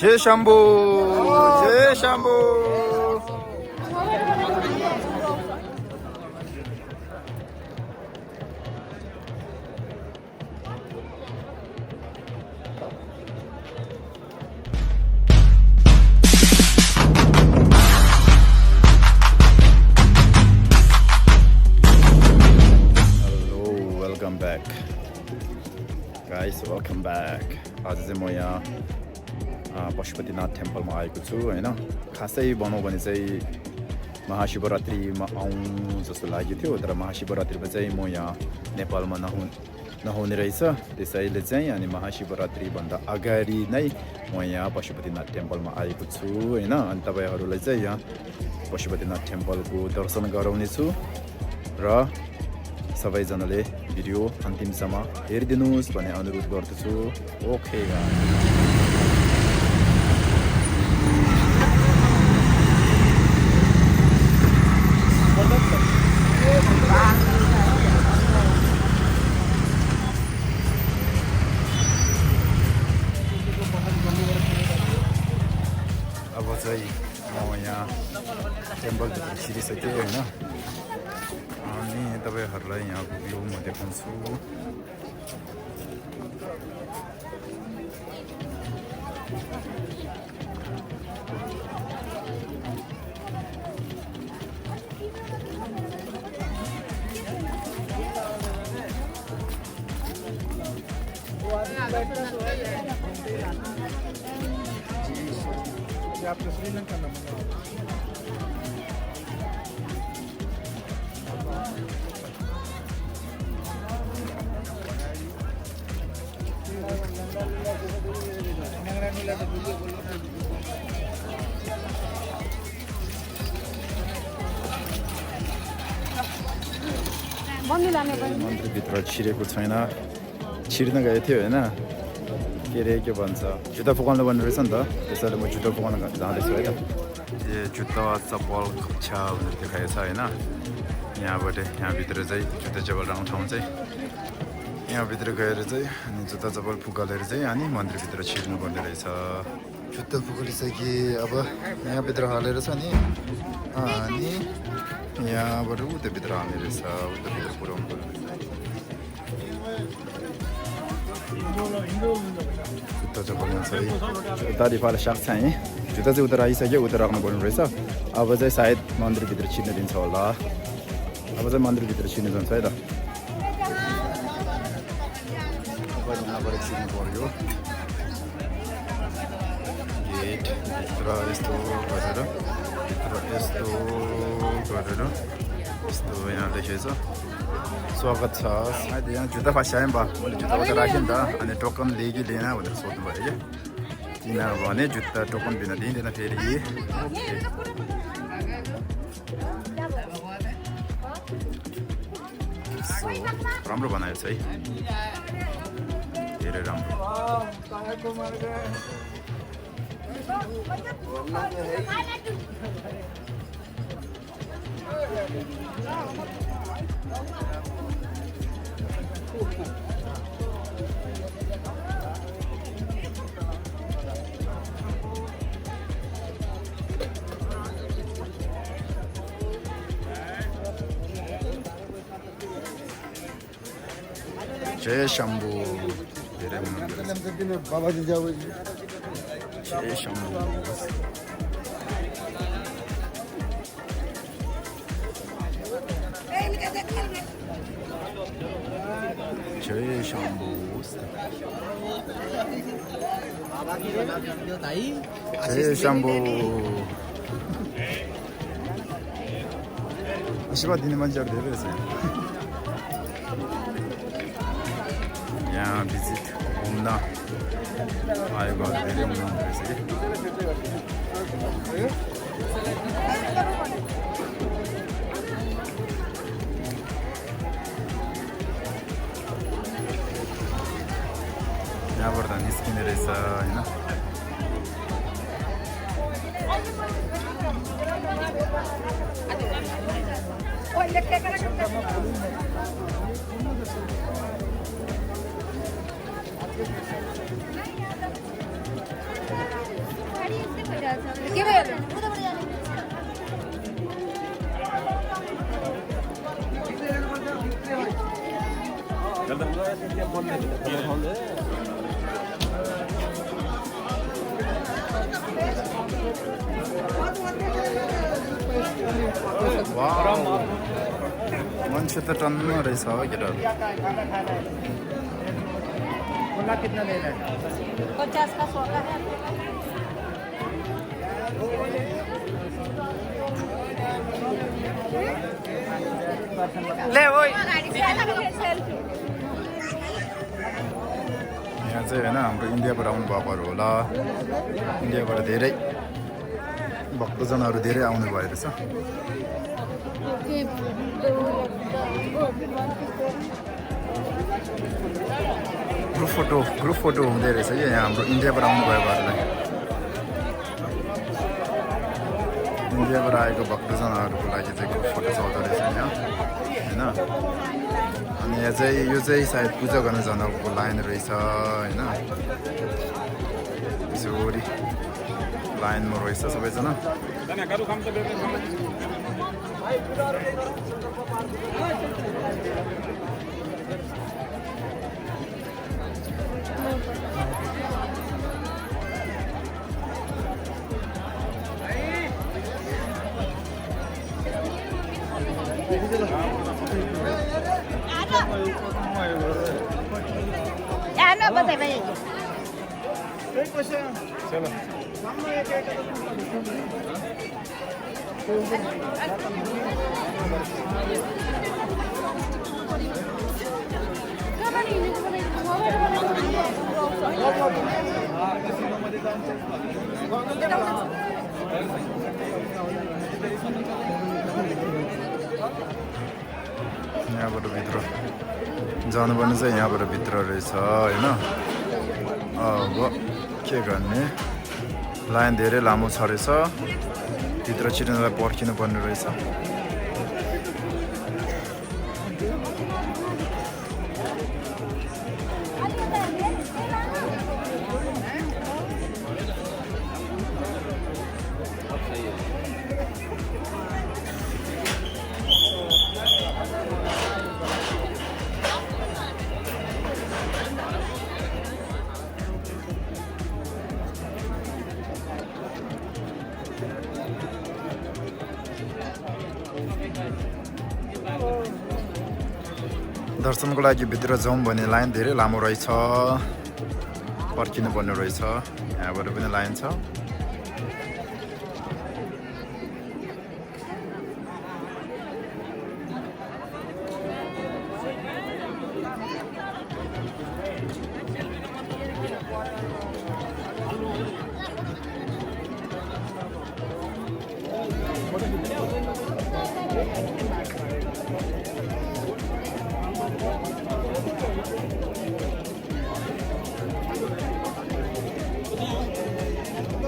जय शंभू जय Shambhu welcome back guys, welcome back. आज चाहिँ म यहाँ पशुपतिनाथ टेम्पलमा आएको छु हैन। खासै भनौँ भने चाहिँ महाशिवरात्रिमा आउँ जस्तो लाग्यो थियो, तर महाशिवरात्रिमा चाहिँ म यहाँ नेपालमा नहुने रहेछ। त्यसैले चाहिँ अनि महाशिवरात्रि भन्दा अगाडि नै म यहाँ पशुपतिनाथ टेम्पलमा आएको छु हैन। अनि तपाईहरुलाई चाहिँ यहाँ पशुपतिनाथ टेम्पलको दर्शन गराउने छु र सबैजनाले भिडियो अन्तिमसम्म हेरिदिनुस् भन्ने अनुरोध गर्दछु। ओके अब चाहिँ म यहाँ टेम्पलभित्र छिरिसकेँ हैन। अनि तपाईहरुलाई यहाँको भ्यू म देखाउँछु। मन्दिरभित्र छिरेको छैन, छिर्न गएको थियो हैन। के रे के भन्छ, जुत्ता फुकाउनु पर्ने रहेछ नि त, त्यसैले म जुत्ता फुकाउन जाँदैछु है त। यो जुत्ता चप्पल कक्षा भनेर देखाएको छ हैन। यहाँबाट यहाँभित्र चाहिँ जुत्ता चप्पल राख्ने ठाउँ चाहिँ यहाँभित्र गएर चाहिँ अनि जुत्ता चप्पल फुकालेर चाहिँ अनि मन्दिरभित्र छिर्नु पर्ने रहेछ। जुत्ता फुकालिसके अब यहाँभित्र हालेर छ नि, अनि यहाँबाट उताभित्र हाल्ने रहेछ, उताभित्र पुऱ्याउनु पर्ने रहेछ। जुत्ता चप्पलमा चाहिँ तारिफाले साक्छ है। जुत्ता चाहिँ उता आइसक्यो, उता राख्नु पर्ने रहेछ। अब चाहिँ सायद मन्दिरभित्र छिर्न दिन्छ होला। अब चाहिँ मन्दिरभित्र छिर्नु जान्छ है त। यहाँबाट छिर्नु पर्यो गेट र यस्तो गरेर यस्तो यहाँ लेखेको छ स्वागत छ। सायद यहाँ जुत्ता फस्याएँ बा, मैले जुत्ता उता राखेँ नि त। अनि टोकन लिएँ कि लिएन भनेर सोध्नु भयो कि, किनभने जुत्ता टोकन बिना दिँदैन फेरि। सो राम्रो बनाएको छ है, धेरै राम्रो। जय शंभू बाबा जी जाओ। जय शंभू जय शंभू जय शंभू। आशीर्वाद दिने मान्छेहरू धेरै रहेछ यहाँ। भिजिट घुम्न आएको धेरै हुनुहुँदो रहेछ कि। यहाँबाट निस्किने रहेछ होइन। वाह मान्छे त टन्न रहेछ हो केटाहरू कितना देना है 50 का 100 का है ले ओइ यहाँ चाहिँ हैन हाम्रो इन्डियाबाट आउनु भएकोहरू होला इन्डियाबाट धेरै भक्तजनहरू धेरै आउनु भएको रहेछ ग्रुप फोटो हुँदै रहेछ कि यहाँ हाम्रो इन्डियाबाट आउनु भएकोहरूलाई इन्डियाबाट आएको भक्तजनहरूको लागि चाहिँ ग्रुप फोटो चल्दो रहेछ यहाँ होइन अनि यहाँ चाहिँ यो चाहिँ सायद पूजा गर्न जानको लाइन रहेछ होइन जोरी लाइनमा रहेछ सबैजना चलो यहाँबाट भित्र जानुपर्ने चाहिँ यहाँबाट भित्र रहेछ होइन अब के गर्ने लाइन धेरै लामो छ रहेछ भित्र छिर्नलाई पर्खिनु पर्ने रहेछ दर्शनको लागि भित्र जाउँ भने लाइन धेरै लामो रहेछ पर्खिनु पर्ने रहेछ यहाँबाट पनि लाइन छ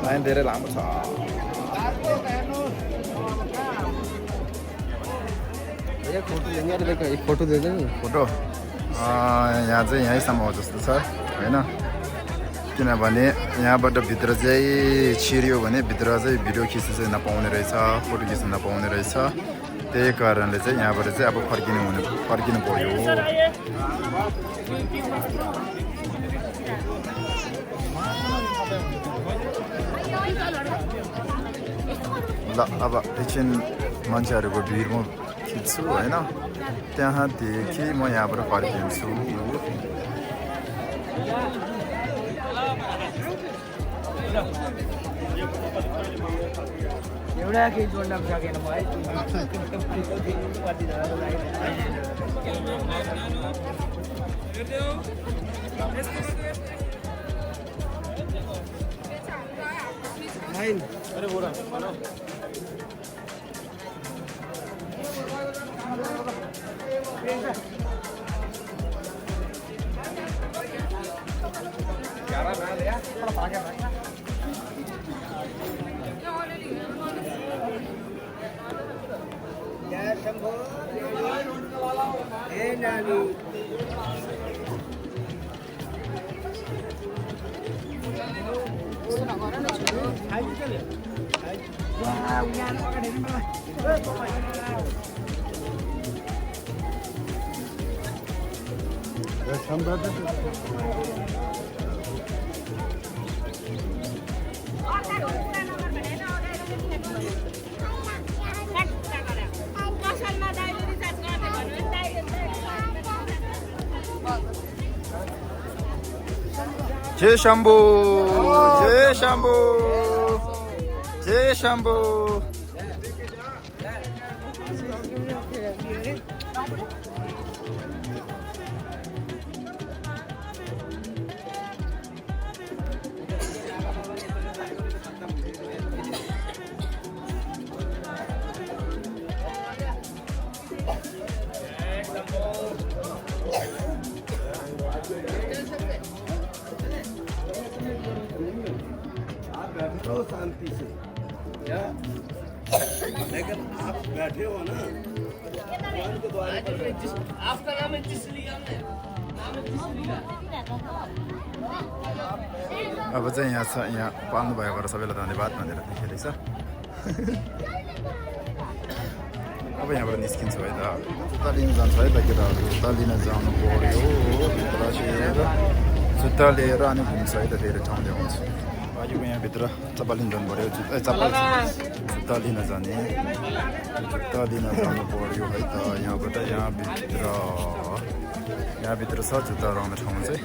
लाइन धेरै लामो छ एक फोटो दे दे फोटो यहाँ चाहिँ यहीँसम्म हो जस्तो छ होइन किनभने यहाँबाट भित्र चाहिँ छिर्यो भने भित्र चाहिँ भिडियो खिच्नु चाहिँ नपाउने रहेछ फोटो खिच्नु नपाउने रहेछ त्यही कारणले चाहिँ यहाँबाट चाहिँ अब फर्किनु पर्यो ल अब एकछिन मान्छेहरूको भिड म खिच्छु होइन त्यहाँदेखि म यहाँबाट फर्किन्छु एउटा केही जोड्न सकेन म है अरे बोरा जय शंभू जय शंभू जय शंभू बैठो शांति से क्या लेकिन आप बैठे हो ना भगवान के द्वार पर बैठे हो। आपका नाम है जिस लिया हमने अब चाहिँ यहाँ पाल्नु भएको सबैलाई धन्यवाद भनेर लेखेको छ अब यहाँबाट निस्किन्छु है त जुत्ता लिन जान्छ है त केटाहरू जुत्ता लिन जानु पर्यो भित्र छिरेर जुत्ता लिएर अनि घुम्छ है त धेरै ठाउँ ल्याउँछु अघिको यहाँभित्र चप्पल लिन जानु पर्यो जुत्ता लिन जाने जुत्ता लिन जानु पर्यो है त यहाँबाट यहाँभित्र छ जुत्ता लगाउने ठाउँ चाहिँ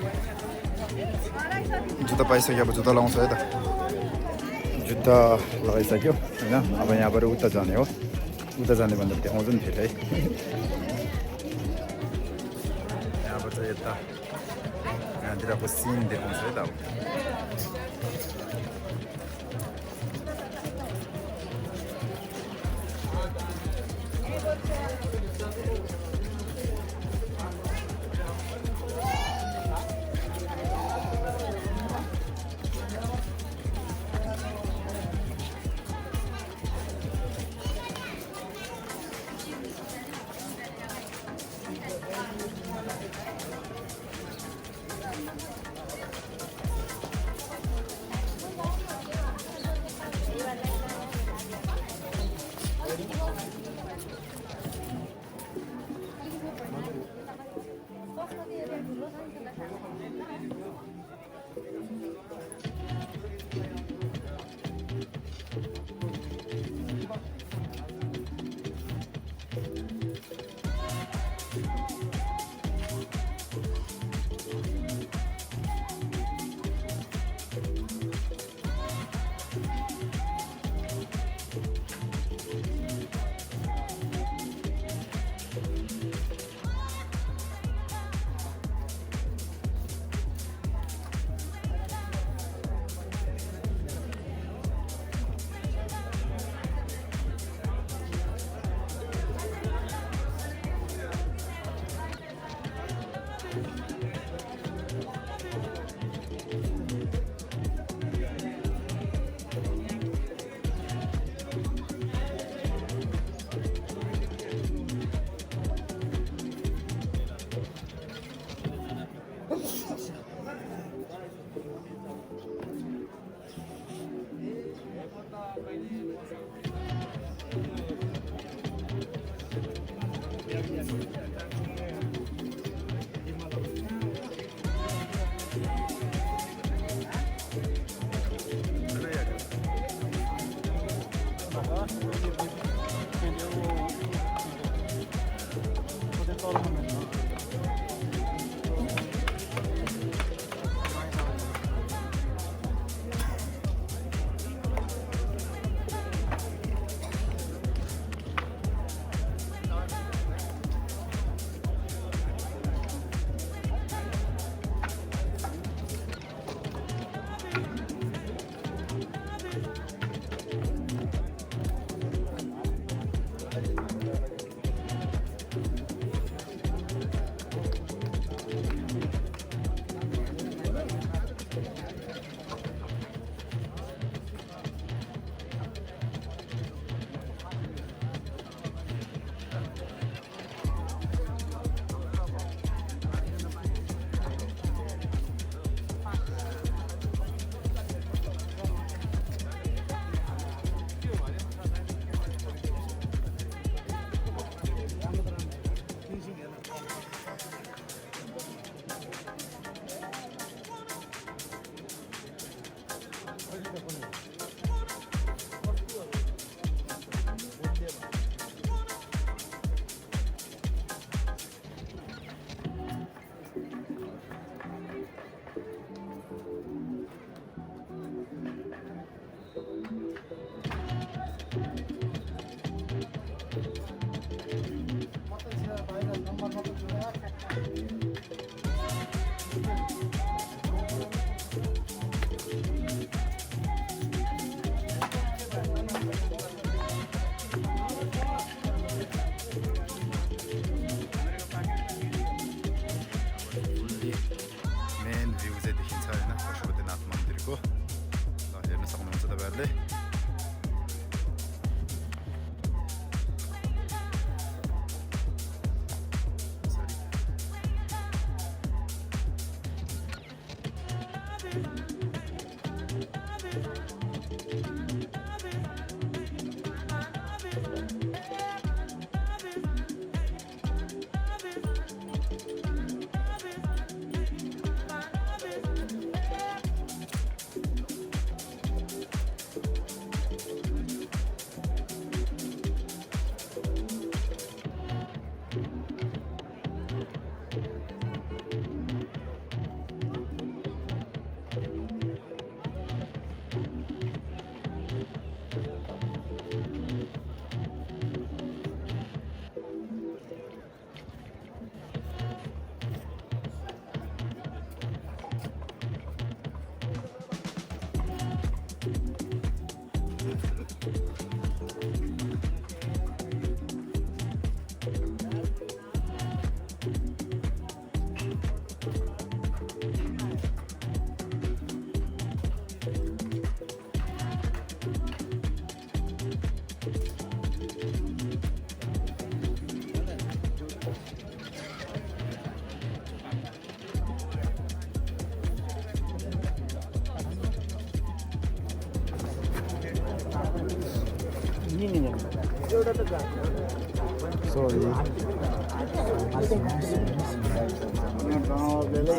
जुत्ता पाइसक्यो अब जुत्ता लगाउँछ है त जुत्ता लगाइसक्यो होइन अब यहाँबाट उता जाने हो उता जाने भन्दा देखाउँछ नि फेरि है यहाँबाट यता यहाँतिरको सिन देखाउँछ है त अब तपाईँहरूले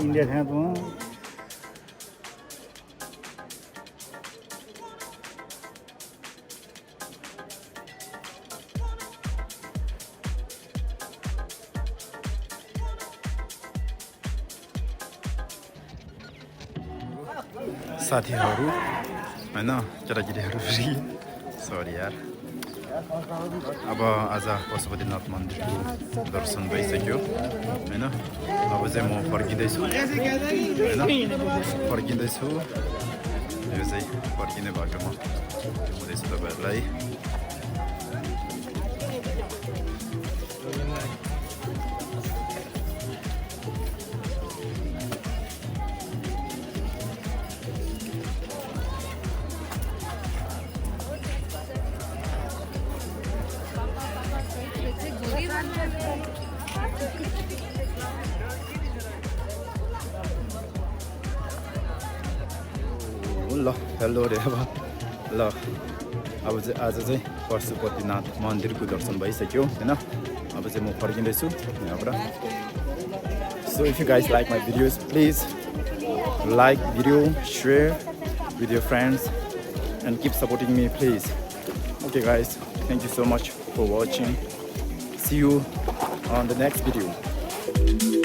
इंडिया ठाउँ त साथीहरू हैन केटाकेटीहरू फ्री सरी यार अब आज पशुपतिनाथ मन्दिरको दर्शन भइसक्यो हैन अब चाहिँ म फर्किँदैछु हैन फर्किँदैछु यो चाहिँ फर्किने बाटोमा हुँदैछु तपाईँहरूलाई ल हेलो रे अब ल अब चाहिँ आज चाहिँ पशुपतिनाथ मन्दिरको दर्शन भइसक्यो हैन अब चाहिँ म फर्किँदैछु यहाँबाट so if you guys like my videos please like video share with your friends and keep supporting me please. Okay guys, thank you so much for watching. See you on the next video.